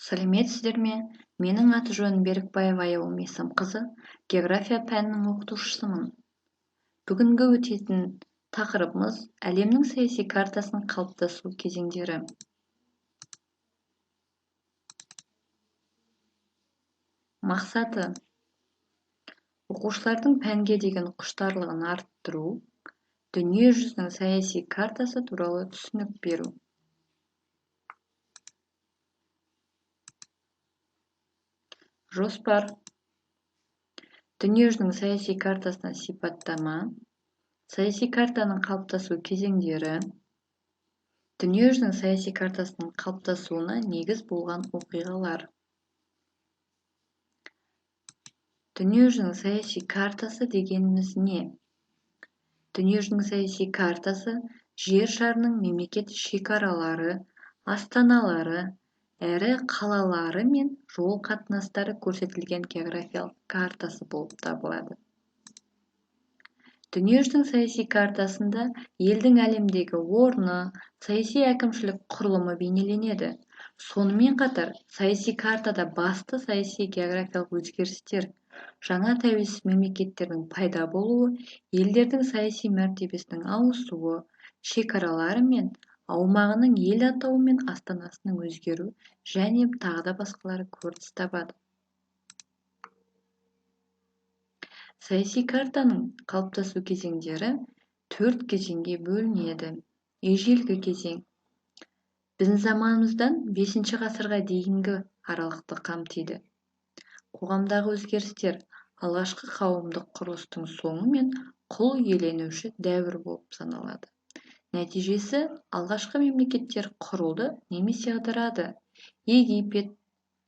Сәлеметсіздер ме? Менің аты-жөнім Берікбаева Аяулым Есімқызы, география пәнінің оқытушысымын. Бүгінгі өтетін тақырыбымыз әлемнің саяси картасының қалыптасу кезеңдері. Мақсаты: оқушылардың пәнге деген құштарлығын арттыру, дүние жүзінің саяси картасы туралы түсінік беру. Жоспар. Дүниежүзінің саяси картасына сипаттама, саяси картаның қалыптасу кезеңдері, дүниежүзінің саяси картасының қалыптасуына негіз болған оқиғалар. Дүниежүзінің саяси картасы дегеніміз не? Дүниежүзінің саяси картасы жер шарының мемлекет шекаралары, астаналары, ірі қалалары мен жол қатынастары көрсетілген географиялық картасы болып табылады. Дүниежүзінің саяси картасында елдің әлемдегі орны, саяси әкімшілік құрылымы бейнеленеді. Сонымен қатар, саяси картада басты саяси географиялық өзгерістер, жаңа тәуелсіз мемлекеттердің пайда болуы, елдердің саяси мәртебесінің ауысуы, шекаралары мен аумағының ел атауы мен астанасының өзгеруі және тағы да басқалары көрініс табады. Саяси картаның қалыптасу кезеңдері 4 кезеңге бөлінеді. Ежелгі кезең. Біздің заманымыздан 5 ғасырға дейінгі аралықты қамтиды. Қоғамдағы өзгерістер алғашқы қауымдық құрылыстың соңы мен құл иеленуші дәуір болып саналады. Нәтижесі, алғашқы мемлекеттер құрылды немесе ыдырады. Египет,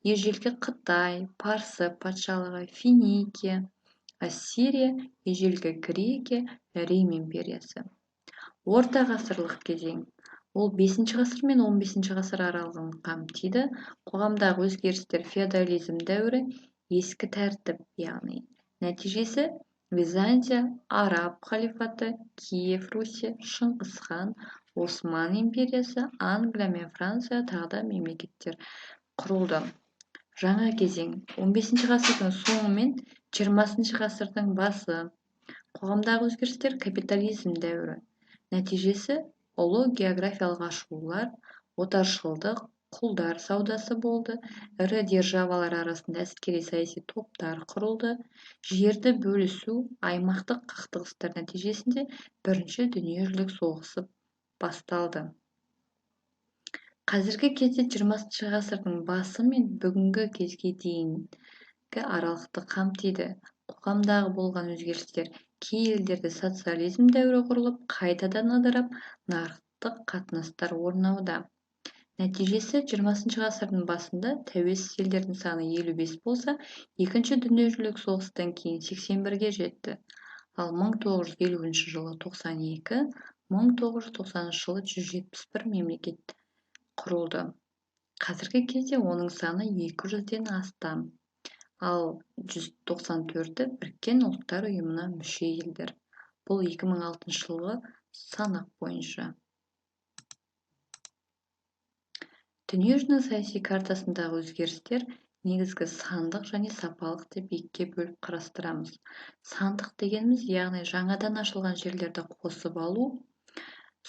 ежелгі Қытай, Парсы патшалығы, Финикия, Ассирия, ежелгі Грекия, Рим империясы. Орта ғасырлық кезең. Ол 5 ғасыр мен 15 ғасыр аралығын қамтиды. Қоғамдағы өзгерістер феодализм дәуірі, ескі тәртіп, яғни нәтижесі Византия, Араб халифаты, Киев Руси, Шыңғысхан, Осман империясы, Англия мен Франция тағы да мемлекеттер құрылды. Жаңа кезең 15 ғасырдың соңы мен 20 ғасырдың басы. Қоғамдағы өзгерістер капитализм дәуірі. Нәтижесі ұлы географиялық ашылулар, отаршылдық, құлдар саудасы болды, ірі державалар арасында әскери саяси топтар құрылды, жерді бөлісу, аймақтық қақтығыстар нәтижесінде Бірінші дүниежүзілік соғысы басталды. Қазіргі кезде 20 ғасырдың басы мен бүгінгі кезге дейінгі аралықты қамтиды. Қоғамдағы болған өзгерістер кей елдерде социализм дәуірі құрылып, қайтадан ыдырап, нарықтық қатынастар орнауда. Нәтижесі 20 ғасырдың басында тәуелсіз елдердің саны 55 болса, Екінші дүниежүзілік соғыстан кейін 81-ге жетті. Ал 1950 жылы 92, 1990 жылы 171 мемлекет құрылды. Қазіргі кезде оның саны 200-ден астам, ал 194-і Біріккен Ұлттар Ұйымына мүше елдер. Бұл 2006 жылғы санақ бойынша. Дүниежүзінің саяси картасындағы өзгерістер негізгі сандық және сапалық деп екіге бөліп қарастырамыз. Сандық дегеніміз, яғни жаңадан ашылған жерлерді қосып алу,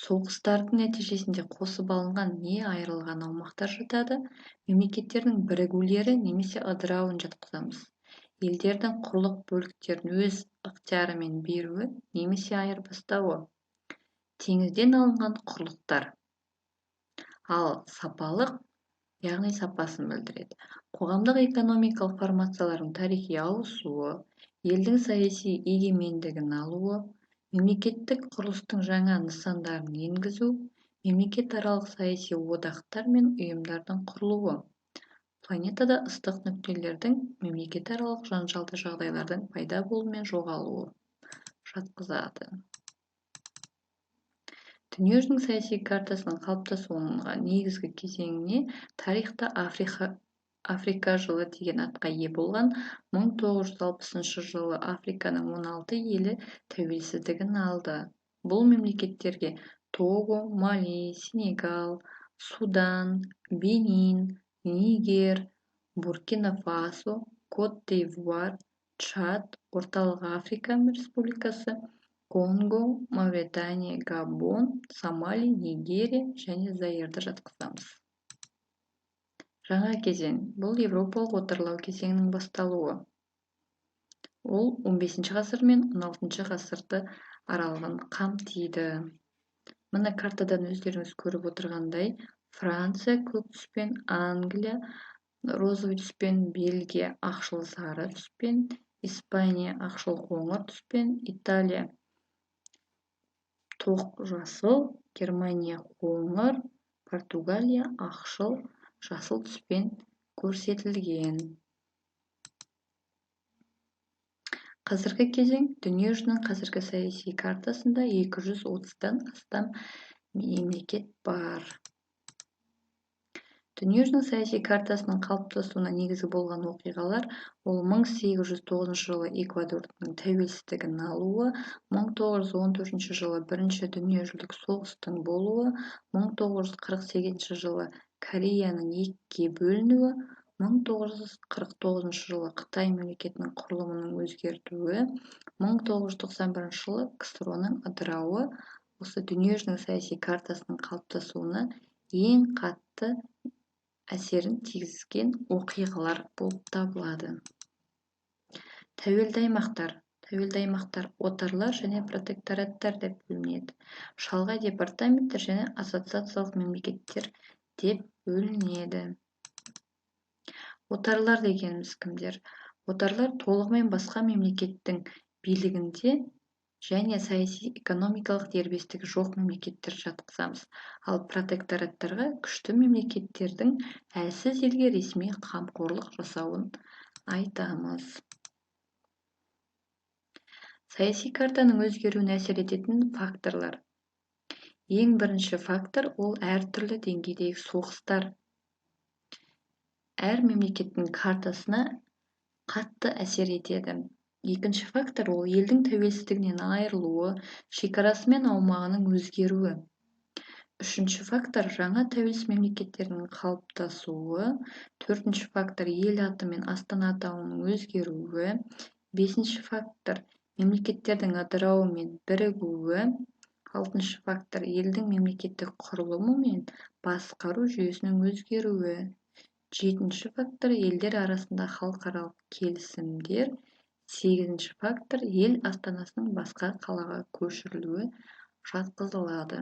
соғыстардың нәтижесінде қосып алынған не айырылған аумақтар жатады, мемлекеттердің бірігулері немесе ыдырауын жатқызамыз. Елдердің құрлық бөліктерін өз ықтиярымен беруі немесе айырбастауы, теңізден алынған құрлықтар. Ал сапалық, яғни сапасын білдіреді. Қоғамдық экономикалық формациялардың тарихи ауысуы, елдің саяси егемендігін алуы, мемлекеттік құрылыстың жаңа нысандарын енгізу, мемлекетаралық саяси одақтар мен ұйымдардың құрылуы, планетада ыстық нүктелердің мемлекетаралық жанжалды жағдайлардың пайда болуы мен жоғалуы жатқызады. Дүниежүзінің саяси картасының қалыптасуының негізгі кезеңіне тарихта Африка жылы деген атқа ие болған 1960 жылы Африканың 16 елі тәуелсіздігін алды. Бұл мемлекеттерге Того, Мали, Сенегал, Судан, Бенин, Нигер, Буркина-Фасо, Кот-д'Ивуар, Чад, Орталық Африка Республикасы, Конго, Мавритания, Габон, Сомали, Нигерия және Заирды жатқызамыз. Жаңа кезең. Бұл Еуропалық отарлау кезеңінің басталуы. Ол 15 ғасыр мен 16 ғасырды аралығын қамтиды. Мына картадан өздеріңіз көріп отырғандай, Франция көк түспен, Англия розовый түспен, Бельгия ақшыл сары түспен, Испания ақшыл қоңыр түспен, Италия тоқ жасыл, Германия қоңыр, Португалия ақшыл жасыл түспен көрсетілген. Қазіргі кезең дүниежүзінің қазіргі саяси картасында 230-дан астам мемлекет бар. Дүниежүзінің саяси картасының қалыптасуына негізгі болған оқиғалар ол 1809 жылы Эквадордың тәуелсіздігін алуы, 1914 жылы Бірінші дүниежүзілік соғыстың болуы, 1948 жылы Кореяның екіге бөлінуі, 1949 жылы Қытай мемлекетінің құрылымының өзгертуі, 1991 жылы КСРО-ның ыдырауы осы дүниежүзінің саяси картасының қалыптасуына ең қатты әсерін тигізген оқиғалар болып табылады. Тәуелді аймақтар. Тәуелді аймақтар отарлар және протектораттар деп бөлінеді. Шалғай департаменттер және ассоциациялық мемлекеттер деп бөлінеді. Отарлар дегеніміз кімдер? Отарлар толығымен басқа мемлекеттің билігінде және саяси экономикалық дербестігі жоқ мемлекеттер жатқызамыз. Ал протектораттарға күшті мемлекеттердің әлсіз елге ресми қамқорлық жасауын айтамыз. Саяси картаның өзгеруіне әсер ететін факторлар. Ең бірінші фактор ол әртүрлі деңгейдегі соғыстар. Әр мемлекеттің картасына қатты әсер етеді. Екінші фактор ол елдің тәуелсіздігінен айырылуы, шекарасы мен аумағының өзгеруі. Үшінші фактор жаңа тәуелсіз мемлекеттердің қалыптасуы. Төртінші фактор ел аты мен астана атауының өзгеруі. Бесінші фактор мемлекеттердің ыдырауы мен бірігуі. Алтыншы фактор елдің мемлекеттік құрылымы мен басқару жүйесінің өзгеруі. Жетінші фактор елдер арасында халықаралық келісімдер. Сегізінші фактор ел астанасының басқа қалаға көшірілуі жатқызылады.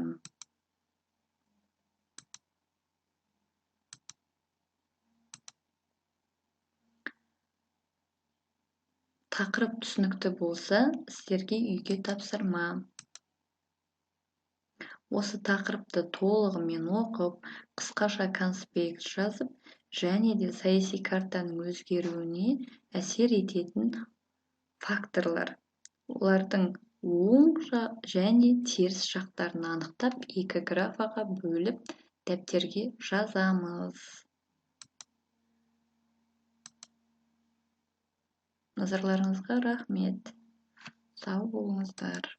Тақырып түсінікті болса, сіздерге үйге тапсырма. Осы тақырыпты толығымен оқып, қысқаша конспект жазып, және де саяси картаның өзгеруіне әсер ететін факторлар, олардың оң және теріс жақтарын анықтап, екі графаға бөліп, дәптерге жазамыз. Назарларыңызға рахмет. Сау болыңыздар.